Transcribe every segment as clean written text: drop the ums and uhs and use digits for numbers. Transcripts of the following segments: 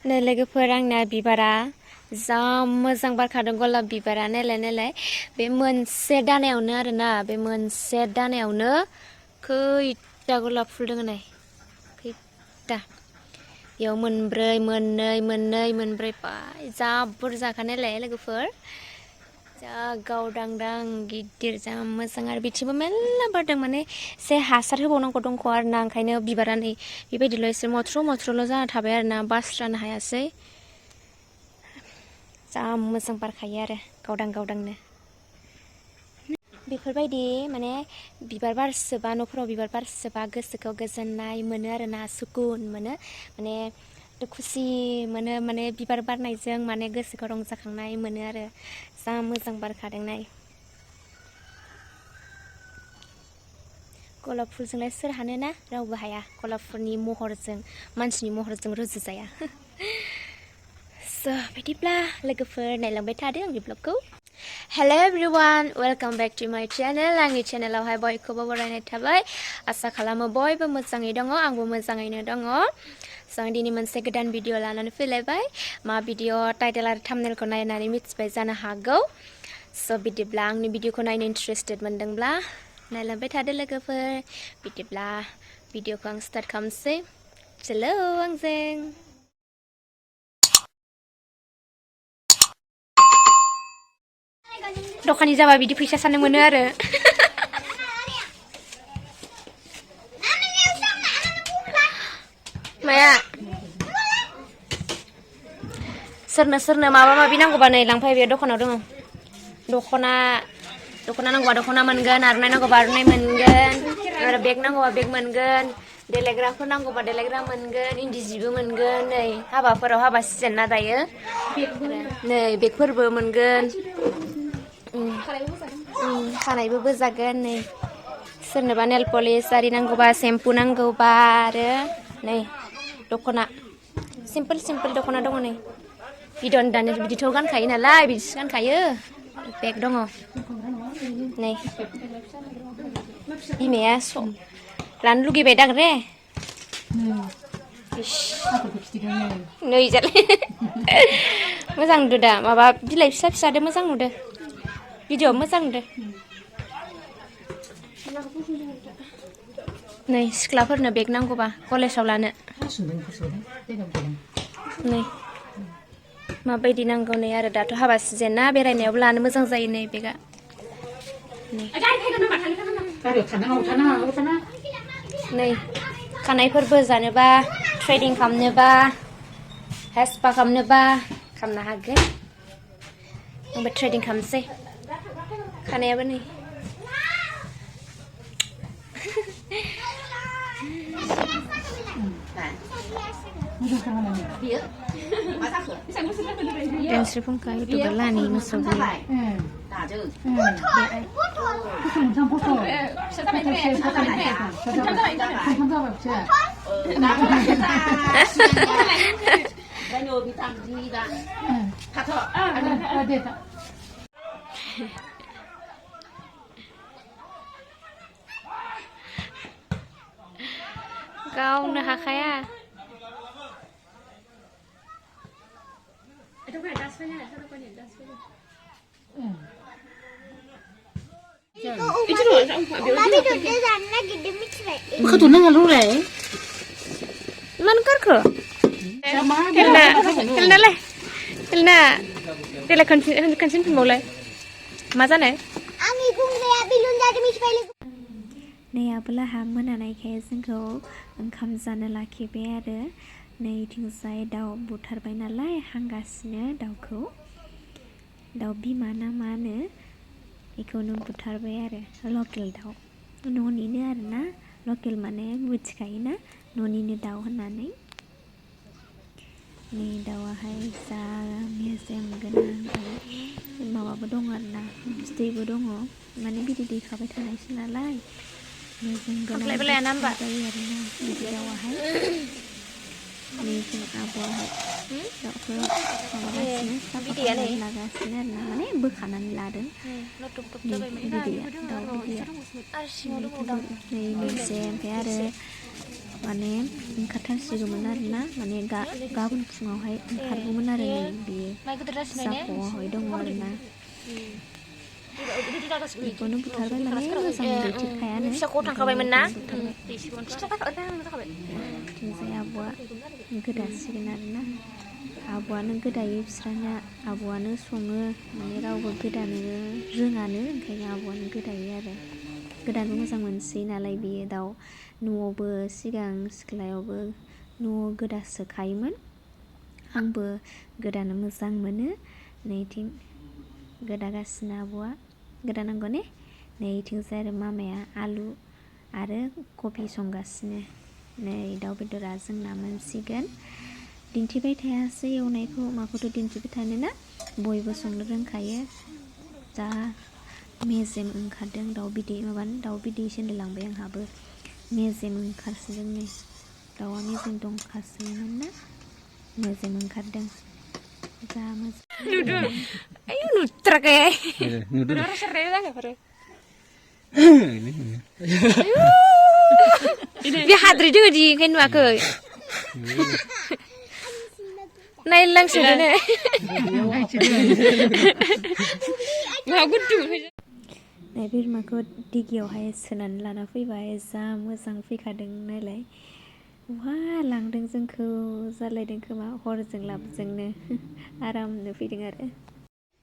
नै लोगोफोर आंना बिबारा जा मोजां बारखादों गलाब बिबारा नायलाय बे मोनसे दानायावनो आरोना बे मोनसे दानायावनो खैथा गलाब फुल दङ नै खैथा बेयाव मोनब्रै मोनब्रै जा बुरजाखा नायलाय लोगोफोर जा गावदांदां गिदिर जा मोजां आरो बिथिंबो मेल्ला बारदों माने एसे हासार होबावनांगौ दंख' आरोना ओंखायनो बिबारा नै बेबायदिल' एसे मथ्र' जाना थाबाय आरोना बारस्रानो हायासै जा मोजां बारखायो आरो गावदांनो बेफोरबायदि माने बिबार बारसोबा न'फोराव बिबार बारसोबा गोसोखौ गोजोननाय मोनो आरोना सुकुन मोनो माने खुसि मोनो माने बिबार बारनायजों माने गोसोखौ रंजाखांनाय मोनो आरो जा मोजां बारखादों नाय गलाब फुलजोंलाय सोर हानोना रावबो हाया गलाब फुलनि महरजों मानसिनि महरजों रुजुजाया स' बिदिब्ला लोगोफोर नायलांबाय थादो आंनि ब्लगखौ हेल' एभ्रिवान वेलकाम बेक टु माय चेनेल आंनि चेनेलावहाय बयखौबो बरायनाय थाबाय आसा खालामो बयबो मोजाङै दङ आंबो मोजाङैनो दङ स' आं दिनै मोनसे गोदान भिडिअ लानानै फैलायबाय मा भिडिअ टाइटेल आरो थाम्बनेलखौ नायनानै मिथिबाय जानो हागौ स' बिदिब्ला आंनि भिडिअखौ नायनो इन्टारेस्टेड मोनदोंब्ला नायलांबाय थादो लोगोफोर बिदिब्ला भिडिअखौ आं स्टार्ट खालामसै चलो आंजों दखानि जाबा बिदि फैसा सानो मोनो आरो माया सोरनो माबा माबि नांगौबा नै लांफै बे दखानाव दङ दख'ना नांगौबा दख'ना मोनगोन आर'नाइ नांगौबा आर'नाइ मोनगोन आरो बेग नांगौबा बेग मोनगोन देलायग्राफोर नांगौबा देलायग्रा मोनगोन इन्दि जिबो मोनगोन नै हाबाफोराव हाबा सिजेन ना दायो नै बेगफोरबो मोनगोन खानायबो बोजागोन नै सोरनोबा नेल पलिस आरि नांगौबा सेम्पु नांगौबा आरो नै दख'ना सिम्पोल दख'ना दङ नै बिदन दानो बिदिथ' गानखायो नालाय बिदिसो गानखायो बेग दङ नै बिमाया लानो लुगैबाय दां रे नै जालाय मोजां नुदो दा माबा बिलाइ फिसा मोजां नुदो भिडिअ मोजां नुदो नै सिख्लाफोरनो बेग नांगौबा कलेजाव लानो नै माबायदि नांगौ नै आरो दाथ' हाबा सिजेन ना बेरायनायावबो लानो मोजां जायो नै बेगा नै खानायफोरबो जानोबा थ्रेडिं खालामनोबा हेयार स्पा खालामनोबा खालामनो हागोन आंबो थ्रेडिं खालामसै खानायाबो नै denserफंखा इउटुबार लानि मोसौ गावनो हाखाया Betul nang lu le. Man karko. Helna le. Tela konsin pemulai. Masa ne? Ani gungre bilun jadi mispaile. नै आबोलाहा मोनानायखाय जोंखौ ओंखाम जानो लाखिबाय आरो नैथिंजाय दाउ बुथारबाय नालाय हांगासिनो दाउखौ दाउ बिमा ना मा होनो बेखौनो बुथारबाय आरो लकेल दाउ न'निनो आरोना लकेल माने मिथिखायोना न'निनो दाउ होननानै नै दाउआहाय जा मेजेम गोनां माबाबो दङ आरोना बिदैबो दङ माने बिदै दैखाबाय थानायसो नालाय मेजेम गोनां जायो आरोना बिदि दाउआहाय नै जों आब'आहाय दाउखौ माबागासिनो साफा लागासिनो आरोना माने बोखानानै लादों बिदैया दाउ बिदैया नै मोनसे ओमफ्राय आरो माने ओंखारथारसिगौमोन आरोना माने गाबोन फुङावहाय ओंखारगौमोन आरो बियो जाख'आवहाय दङ आरोना बेखौनो बुथारबाय माने मोजां दैथिरखायानो बिथिंजाय आब'आ गोदासिगोन आरोना आब'आनो गोदायो बिस्रानिया आब'आनो सङो माने रावबो गोदानो रोङानो ओंखायनो आब'आनो गोदायो आरो गोदानो मोजां मोनसै नालाय बियो दाउ न'आवबो सिगां सिख्लायावबो न'आव गोदासोखायोमोन आंबो गोदानो मोजां मोनो नैथिं गोदागासिनो आब'आ गोदानांगौ ने नैथिंजाय आरो मामाया आलु आरो कबि संगासिनो नै दाउ बेदरा जोंना मोनसिगोन दिन्थिबाय थायासै एवनायखौ माखौथ' दिन्थिबाय थानो ना बयबो संनो रोंखायो जा मेजेम ओंखारदों दाउ बिदै सेन्देलांबाय आंहाबो मेजेम ओंखारसोदों नै दाउआ मेजेम दंखासोयोमोन ना मेजेम ओंखारदों जा मोजां ayo nutrakai nudur serai lah nggak pare dia hadri juga di kain wakai naik langsung deh nggak gudu nah birmaku digiauहाय सोनानै लाना फैबाय जा मोजां फैखादों नालाय wah लांदों जोंखौ जालायदों खोमा हरजों लाबजोंनो आरामनो फैदों आरो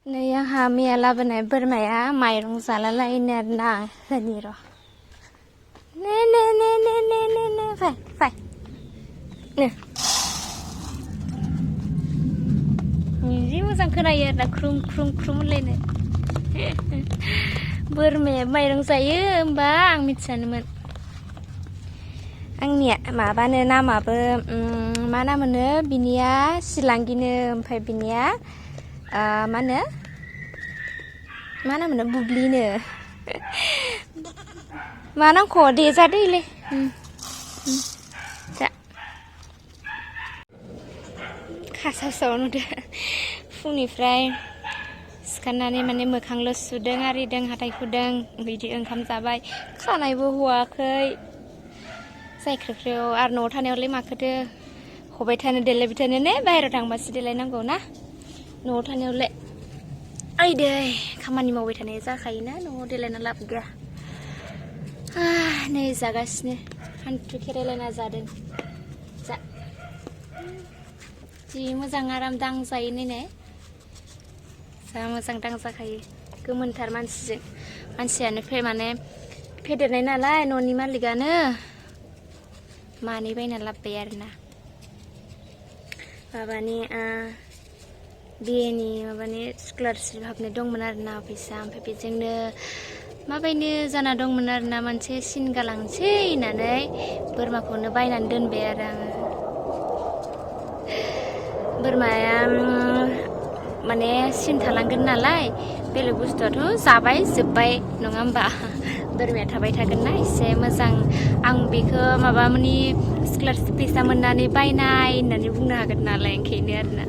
नै आंहा मैया लाबोनाय बोरमाया माइरं जालालायनो आरोना होनि र' ने फाय जि मोजां खोनायो आरोना ख्रुम होनलायनो बोरमाया माइरं जायो होमबा आं मिथियानोमोन आंनिया माबानो नामाबो मा नाम होनो बिनिया सिलांगिनो ओमफ्राय बिनिया मा नाम होनो बुब्लिनो मा नांखौ देजादैलै जा खासावसाव नुदो फुंनिफ्राय सिखारनानै माने मोखांल' सुदों आरिदों हाथाय हुदों बिदि ओंखाम जाबाय खानायबो हवाखै जायख्रेख्रेयाव आरो न'आव थानायावलाय माखोथो हबाय थानो देलायबाय थानो ने बाहेरायाव थांबासो देलायनांगौ ना न'आव थानायावलाय आइदै खामानि मावबाय थानाय जाखायोना न'आव देलायना लाब गैया नै जागासिनो हान्थु खेरायलायना जादों जा जि मोजां आराम दांजायो ने जा मोजां दांजाखायो गोमोनथार मानसियानो माने फेदेरनाय नालाय न'नि मालिकआनो मानै बायना लाबोबाय आरोना माबानि बिएनि माबानि स्कलारशिप हाबनाय दंमोन आरोना फैसा ओमफ्राय बेजोंनो माबायनो जाना दंमोन आरोना मोनसे सिन गालांसै होननानै बोरमाखौनो बायनानै दोनबाय आरो आङो बोरमाया माने सिन थालांगोन नालाय बेलेग बुस्थुआथ' जाबाय जोब्बाय नङा होमबा बोरमाया थाबाय थागोन ना एसे मोजां आं बेखौ माबानि स्कलारशिप फैसा मोननानै बायनाय होननानै बुंनो हागोन नालाय ओंखायनो आरोना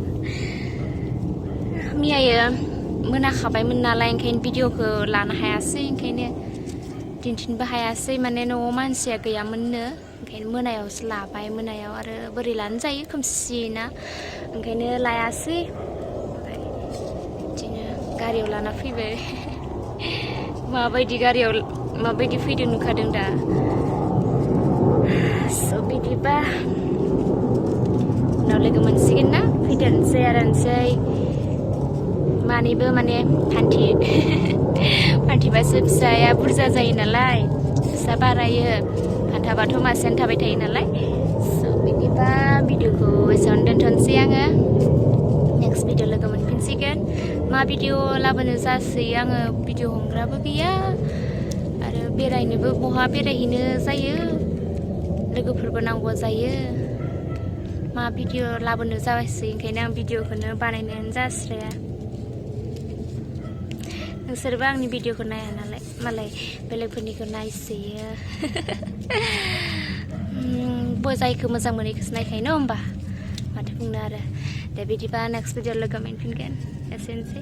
मैयायो मोनाखाबायमोन नालाय ओंखायनो भिडिअखौ लानो हायासै ओंखायनो दिन्थिनोबो हायासै माने न'आव मानसिया गैयामोननो ओंखायनो मोनायावसो लाबाय मोनायाव आरो बोरै लानो जायो खोमसि ना ओंखायनो लायासै बिदिनो गारियाव लाना फैबाय माबायदि फैदों नुखादों दा स' बिदिबा उनाव लोगो मोनसिगोन ना फैदेरनोसै आरानोसै मानैबो माने फान्थिबासो फिसाया बुरजा जायो नालाय फिसा बारायो फान्थाबाथ' मासेयानो थाबाय थायो नालाय स' बिदिबा भिडिअखौ एसेयावनो दोनथ'नोसै आङो नेक्स्ट भिडिअ लोगो मोनफिनसिगोन मा भिडिअ लाबोनो जासै आङो भिडिअ हमग्राबो गैया आरो बेरायनोबो बहा बेरायहैनो जायो लोगोफोरबो नांगौ जायो मा भिडिअ लाबोनो जासै ओंखायनो आं भिडिअखौनो बानायनायानो जास्राया नोंसोरबो आंनि भिडिअखौ नाया नालाय मालाय बेलेगफोरनिखौ नायसोयो जायखौ मोजां मोनैखौसो नायखायो न' होमबा माथो बुंनो आरो दे बिदिबा नेक्स्ट भिडिअ लोगो मोनफिनगोन एसेनोसै